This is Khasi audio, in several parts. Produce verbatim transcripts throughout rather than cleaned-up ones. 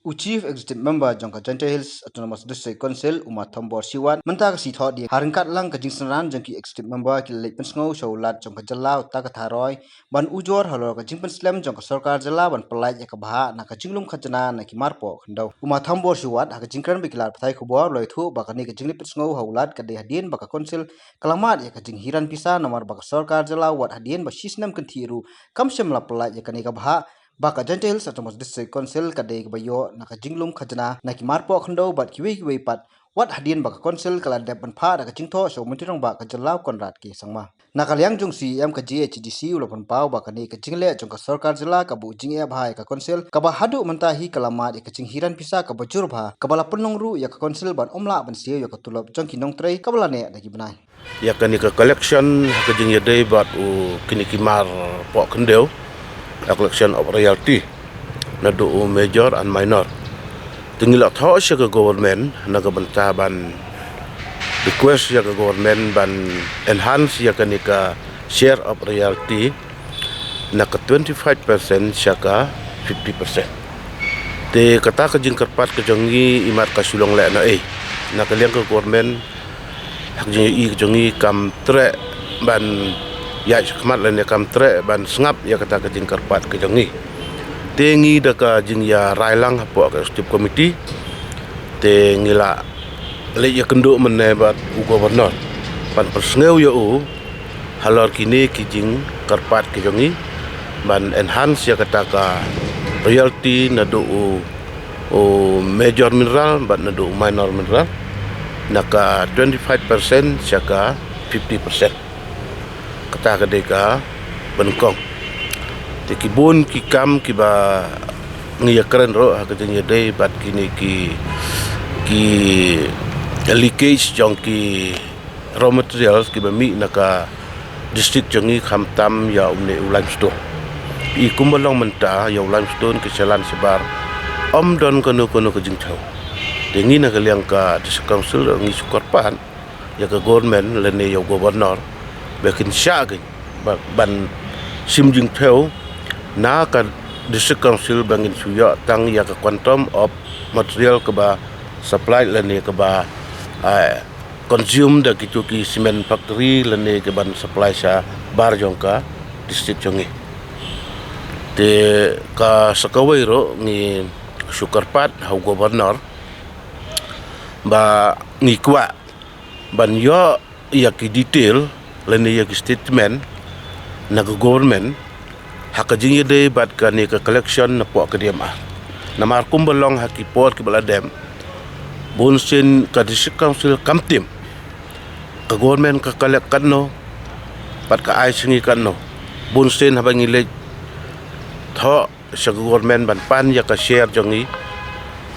U Chief Executive Member jong ka Jaintia Hills Autonomous District Council, u Ma Thombor Shiwat, mynta ka sngi Thohdieng, ha ryngkat lang ka jingsynran jong ki Executive Member, ki la leit pynsngew sha u Lat jong ka jylla, uta ka Tharoi, ban ujor halor ka jingpynslem jong ka sorkar jylla ban pyllait ïa ka bhah na ka jinglum khajna na ki marpoh khyndew. U Ma Thombor Shiwat, ha ka jingkren bad ki lad pathai khubor, u la ïathuh ba kane ka jingleit pynsngew ha u Lat ka dei hadien ba ka Council ka la mad ïa ka jinghiar pisa, namar ba ka sorkar jylla wat hadien ba shi snem kynthih ruh kam shym la pyllait ïa kane ka bhah, ba ka Jaintia Hills Autonomous District Council ka dei kaba ïoh na ka jinglum khajna na ki marpoh khyndew bad kiwei kiwei pat, wat hadien ba ka Council ka la dep ban phah da ka jingthoh sha u Myntri Rangbah ka jylla, u Conrad K Sangma. Na ka liang jong u C E M ka J H A D C, u la pynpaw ba kane ka jingleh jong ka sorkar jylla kaba u jingeh bha ïa ka Council, kaba haduh mynta hi ka la mad ïa ka jinghiar pisa kaba jur bha, kaba la pynlong ruh ïa ka Council ban ym lah ban siew ïa ka tulop jong ki nongtrei kaba la neh da ki bnai. Ïa kane ka collection ha ka jingïadei bad u kine ki marpoh khyndew, ïa collection of royalty naduh u major and minor. Te ngi la thoh sha ka government na ka bynta ban request ïa ka government ban enhance ïa kane ka share of royalty na ka twenty-five percent sha ka fifty percent. Te kata ka jingkyrpad ka jong ngi imat ka shu long lehnohei. Na ka liang ka government, ha ka jingïohi ka jong ngi kam treh ban ïaid shakhmat lane kam treh ban sngap ïa kata ka jingkyrpad ka jong ngi. Te ngi da ka jingïarai lang hapoh ka executive committee, te ngi la leit ïakynduh mynne bad u governor ban pynsngew ïa u halor kine ki jingkyrpad ki jong ngi ban enhance ïa kata ka royalty naduh u, u major mineral bad naduh u minor mineral, na ka twenty-five percent sha ka fifty percent. Kata ka dei kaba nyngkong. Te ki bun ki kam kiba ngi ïakren ruh ha ka jingïadei bad kine ki, ki leakage jong ki raw materials kiba mih na ka district jong ngi, khamtam ïa une u limestone. Ïa kumba long mynta ïa u limestone ka shalan shabar, ym don kano kano ka jingthew. Te ngi na ka liang ka District Council ngi shu kyrpad ïa ka government lane ïa u governor ba kin shah kein ba, ban shim jingthew na ka District Council ba ngin shu ïoh tang ïa ka quantum of material kaba supply lane kaba, ah, consume da kitu ki cement factory lane kiban supply shabar jong ka district jong ngi. Te ka sa kawei ruh ngi shu kyrpad ha u governor ba ngi kwah ban ïoh ïa ki detail lane ïa ki statement na ka government ha ka jingïadei bad kane ka collection napoh ka D M R. Namar kumba long ha ki por kiba la dep, bunsien ka District Council kam tip ka government ka collect katno bad ka ai sha ngi katno. Bunsien haba ngi leit thoh sha ka government ban pan ïa ka share jong ngi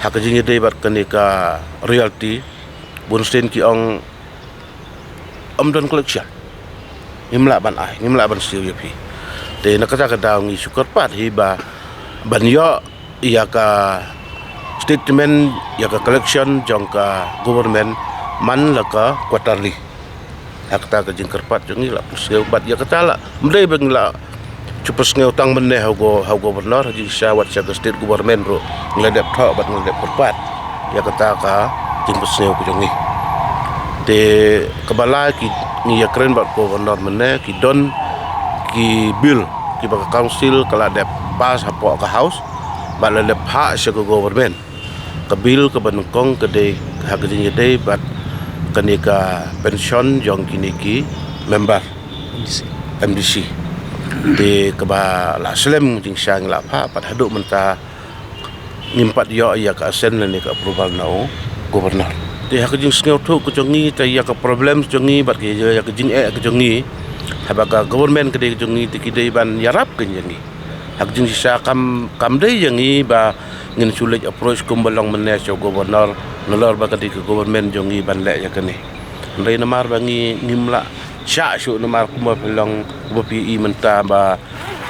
ha ka jingïadei bad kane ka royalty, bunsien ki ong ym don collection. Ngim lah ban ai, ngim lah ban siew ïa phi. Te na kata ka daw ngi shu kyrpad hi ba ban ïoh ïa ka statement ïa ka collection jong ka government man la ka quarterly. Ha kata ka jingkyrpad jong ngi la pynsngew bad ïa kata la, ym dei ba ngi la shu pynsngew tang mynne ha u go-, ha u governor, ha jingshisha wat sha ka state government ruh ngi la dep thoh bad ngi la dep kyrpad ïa kata ka jingpynsngew ka jong ngi. Te kaba lai ki, ngi ïakren bad governor mynne, ki don ki bill kiba ka council ka la dep pass hapoh ka house bad la dep phah sha ka government. Ka bill kaba nyngkong ka dei ha ka jingïadei bad kane ka pension jong kine ki member M D C. M D C. Te kaba la slem jingshisha ngi la phah, bad haduh mynta ngim pat ïoh ïa ka assent lane ka approval na u governor. Te ha ka jingsngewthuh ka jong ngi, te ïa ka problem jong ngi bad ka, ïa ka jingeh ka jong ngi, haba ka government ka dei ka jong ngi, te ki dei ban ïarap kein ïa ngi. Ha ka jingshisha kam, kam dei ïa ngi ba ngin shu leit approach kumba long mynne sha u governor, nalor ba ka dei ka government jong ngi ban leh ïa kane. Hynrei namar ba ngi ngim lah shah shuh namar kumba phi long, kumba phi i mynta ba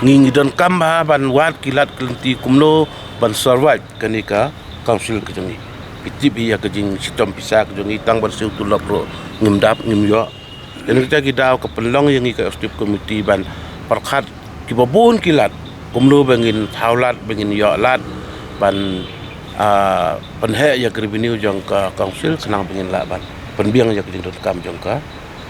ngi, ngi donkam bha ban wad ki lad ki lynti kumno ban survive kane ka council ka jong ngi. Phi tip hi ïa ka jingshitom pisa ka jong ngi, tang ban siew tulop ruh ngim dap, ngim ïoh. Te na kita ki daw ka pynlong ïa ngi ka executive committee ban pyrkhat kiba bun ki lad, kumno ba ngin thaw lad, ba ngin ïoh lad ban Ah, pynheh ïa ka revenue jong ka council khnang ba ngin lah ban pynbiang ïa ka jingdonkam jong ka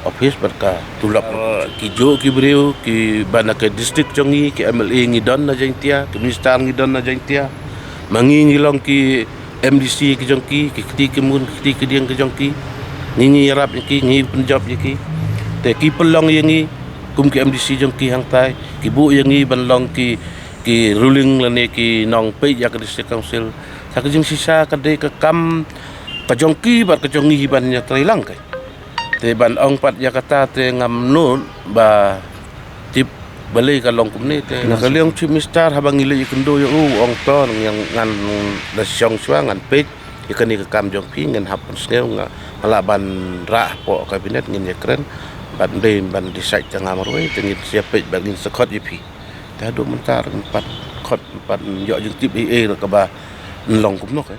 office bad ka tulop. Ah, ki juh ki briew ki ban na ka district jong ngi, ki M L A ngi don na Jaintia, ki minister ngi don na Jaintia. Ma ngi ngi long ki M D C ki jong ki, ki kti ki mun, ki kti ki dieng ki jong ki. Ngi ngi ïarap ïa ki, ngi pynjop ïa ki. Te ki pynlong ïa ngi kum ki M D C jong ki hangtai, ki buh ïa ngi ban long ki, ki ruling lane ki nongpeit ïa ka district council. Sa ka jingshisha ka dei ka kam ka jong ki bad ka jong ngi hi ban ïatreilang kai. Te ban ong pat ïa kata te ngam nud ba tip balei ka long kumne te. Na ka liang chief minister haba ngi leit ïakynduh ïa u, u ong to ngan, ngan da shong shuwa ngan peit ïa kane ka kam jong phi, ngan hap pynsngew, nga, nga lah ban rah hapoh cabinet, ngin ïakren bad ym dei ban decide tang marwei, te ngin sa ïa peit bad ngin sa khot ïa phi. Te haduh mynta ngam pat khot, ngam pat ïoh jingtip ei ei ruh kaba long kumno kai.